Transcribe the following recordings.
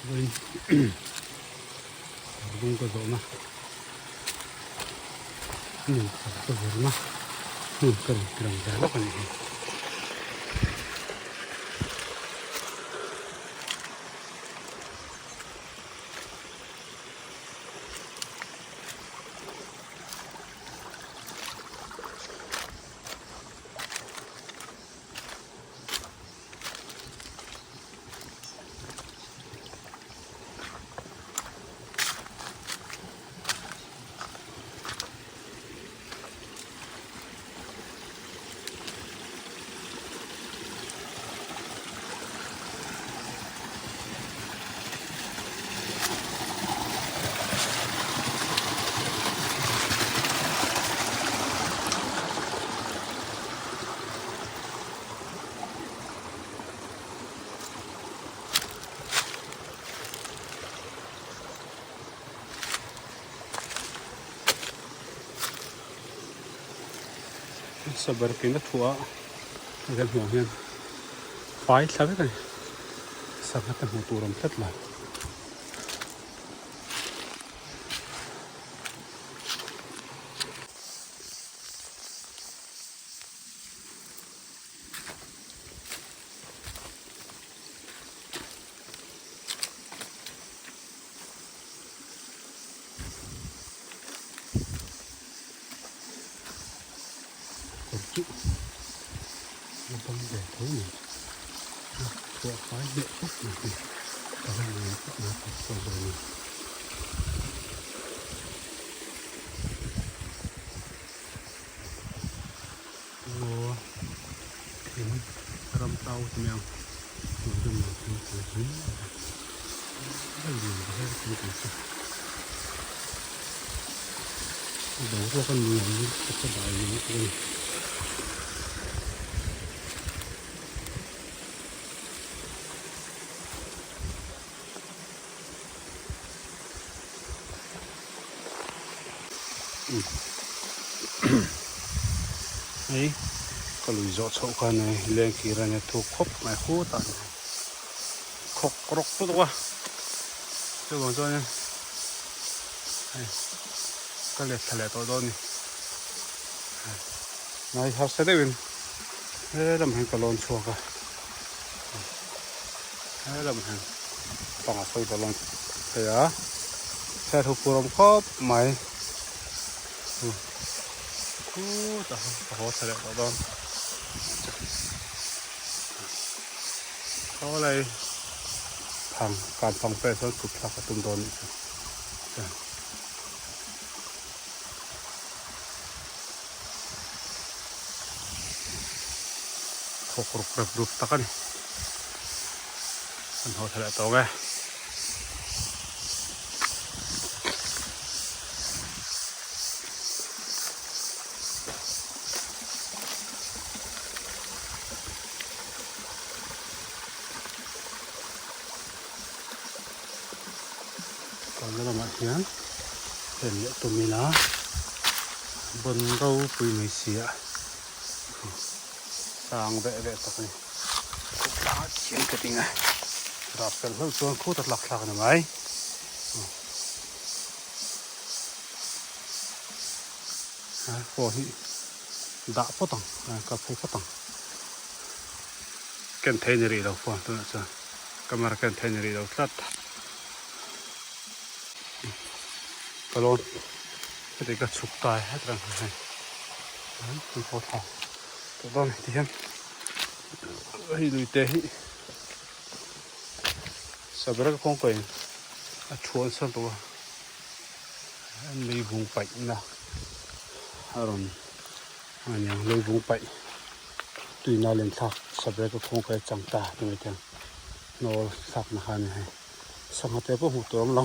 Vawiin kawr ka zawhna hmun ka zawrhna hmun ka rawn ti lang ve lawk a nih hi. Saber ken a thuah a kan hmuh ang hian fai thla vek a ni sangha te hmuh tur a awm tlat lo. Kawr chu a bang ve tho mai a chhuah fai leh khawp mai hi ka la ngai khawp mai kawr chu a zawn a. Ngaw thing ram tau te mai ang tih zawm lo thing pui hi a lian ta hle thing pui chu boruak a nuam lutuk a dai nuam lutuk a ni. Hei ka lui zawh chhoh khan hei leng kir a nia thuk khawp mai khutah hian khawk rawk lutuk a chuvang chuanin hei ka let thla leh tawh dawn a ni nai harsa deuhin helam hian ka lawn chhuak a helam hian panga sawi ka lawn phei a chhiat hu pur awm khawp mai khutah ka haw thla leh tawh dawn khaw lai phang kan phang peh chuan chhuk thlak a tum dawn anih chu chuan. Thawk ruk rep rup tak a ni. An haw thla leh tawng e. Kalna lamah hian pen leh tum ila bawn ropui mai si a sang veh veh tak a ni kawt tlang ah khian ka ding a rap fel hlauh chuan khut a tlak thlak a ni mai a phone hi dah phawt ang ka phei phawt ang ken thei ni rih lo phone tunah chuan. Camera ken thei ni rih lo tlat. Ka lawn heti ka chhuk ta e heti rang hei kan haw thla tawh dawn ti hian hei lui te hi sabera ka kawngka in a thuan sawn tawh a an leivung paih na a rawn aniang leivung paih. Tuina len thlak sabrek a khawng kai chang ta ti mai thei hnawl thlak na kha a ni hei sangha te pawh hmuh tur a awm lo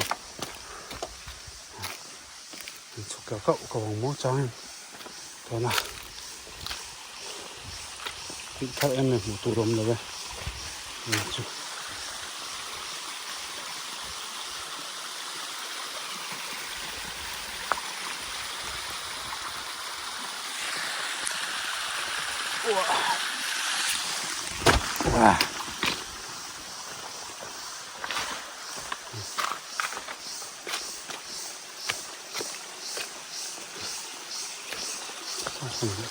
an chhuk keuh keuh ka vang maw changin tuna tih thar em em hmuh tur a awm lo e chu.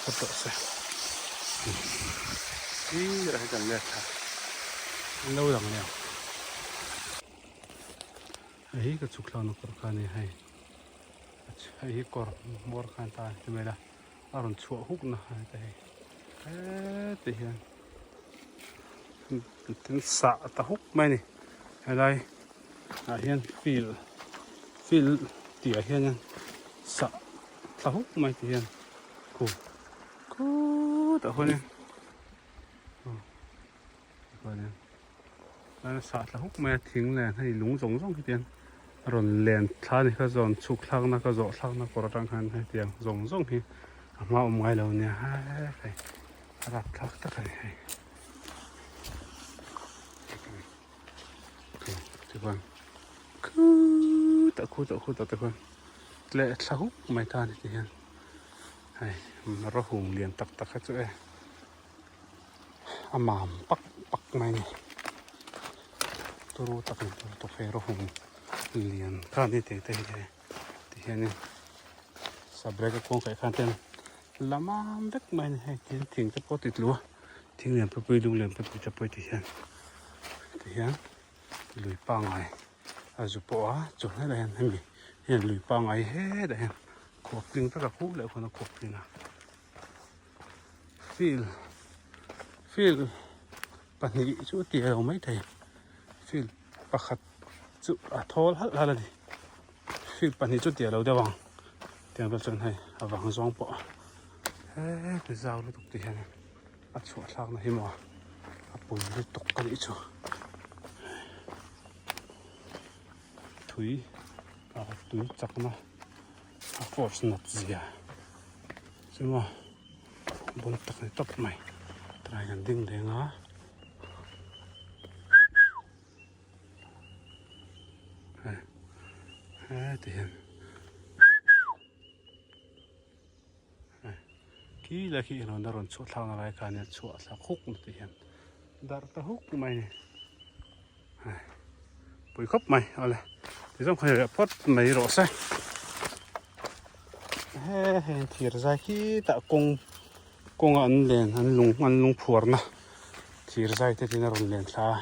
phawt tawh se. Sirah hian kan let thla an lo lang leh ang. Hei hi ka chhuk thlakna kawr kha a ni hei. Hei hi kawr hmawr khan ta a ni mai la a rawn chhuah huk na a ni ta hei. Heti hian tin sah ta huk mai a ni. Helai ah hian field field tih ah hianin sah thla huk mai ti hian khu khutah khuanin khuanin chuan sah thla huk mai a thing len hei lung zawng zawng hi tian a rawn len thla a ni kha zawn chhuk thlakna ka zawh thlakna kawr atang khan hetiang zawng zawng hi a hma awm ngai lo nia hei a rapthlak tak a ni hei. Tichuan khutah khutah khutah te khuan leh thla huk mai ta a ni ti hian hei rawhung lian tak tak kha chu e a mam pak pak mai a ni turu tak a ni turu tak hei rawhung lian kha a ni tih te hi ti hianin sabrek a kawng kaih khan ten la mam vek mai a ni hei tin thing te pawh a ti tlu a. Thing lian pui pui lung lian pui pui te pawh ti hian ti hian lui pangai a zu pawh a chuan helai hian hemi hian lui pangai hetah hian khuap tling vek a khup leh khuan a khuap tling a field field pahnih chu a ti lo maithei field pakhat chu a thawl halh halh a ni field pahnih chu ti lo deuh ang tiang vel chuan hei a vang zawng pawh heti zau lutuk ti hian a chhuah thlak na hi maw a pui lutuk ka nih chu thui a tui chak na a force nat zia chu maw bon tak ni tawp mai try kan ding reng a. Heti hian khi lai khi ilo na rawn chhuah thlak na lai khan chhuah thlak huk na ti hian darh ta huk mai a ni pui khawp mai awle tizawng khaw reh phawt mai rawh se he heng thir zai khi tah kawng kawnga an len an lung an lung phuar na thir zai te tin a rawn len thla a.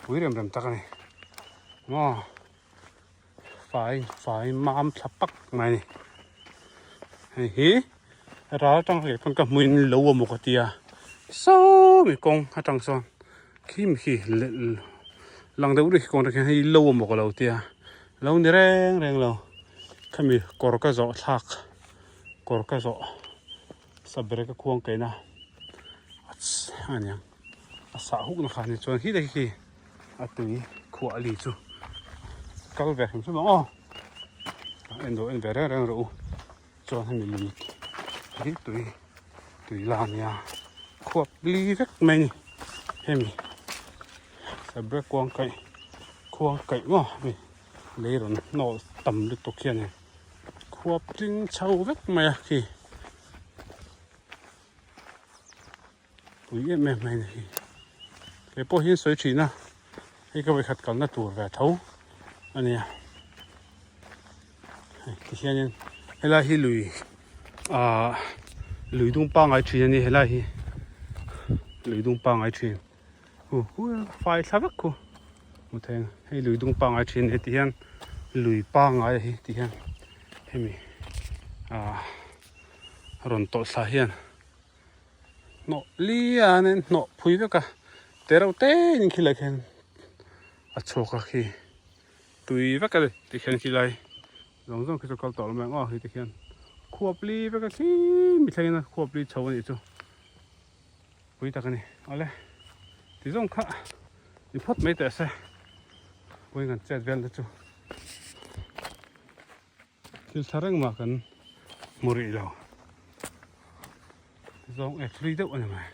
Pui rem rem tak a ni maw fai fai mam thla pak mai a ni hei hi ral atang leh pawn ka hmuin lo a maw ka tia sawmi kawng atang sawn khi mi khi lang deuh rih kawng atang khian hei lo a maw ka lo tia lo ni reng reng lo khami kawr ka zawh thlak kawr ka zawh. Sabrek a khuang kaihna a niang a sah huk na kha ni chuan khi khi a tui khuah li chu kal ve hrim hrim ang aw en duh en ve reng reng rawh u chuan hemi lui hi tui tui la ania khuap li vek mai a ni hemi sabrek kuang kaih khuang kaih maw hemi lei rawn hnawh tam lutuk hian in. Khuap tling chho vek mai a khi pui em em mai a ni hi kei pawh hian sawi thin a hei ka vawikhat kalna tur ve tho a nia hei ti hianin helai hi lui ahh lui dung pangai thin a ni helai hi lui dung pangai thin hu hu fai thla vek khu hmu thei ang hei lui dung pangai thin heti hian lui pangai hi ti hian hemi ah rawn tawlh thla hian hnawh lian in hnawh phui vek a te reuh te in khilai khian a chhuak a khi tui vek a ni tikhian khilai zawng zawng khi chu kal tawh lo mai ang aw hei tikhian khuap li vek a khi mi thlengin a khuap li chho a nih chu. Pui tak a ni. Awle, ti zawng kha ni phawt mai teh se. Pui kan chet vel te chu thil tha reng mah kan hmu rih lo. Ti zawng e thlui deuh a ni mai.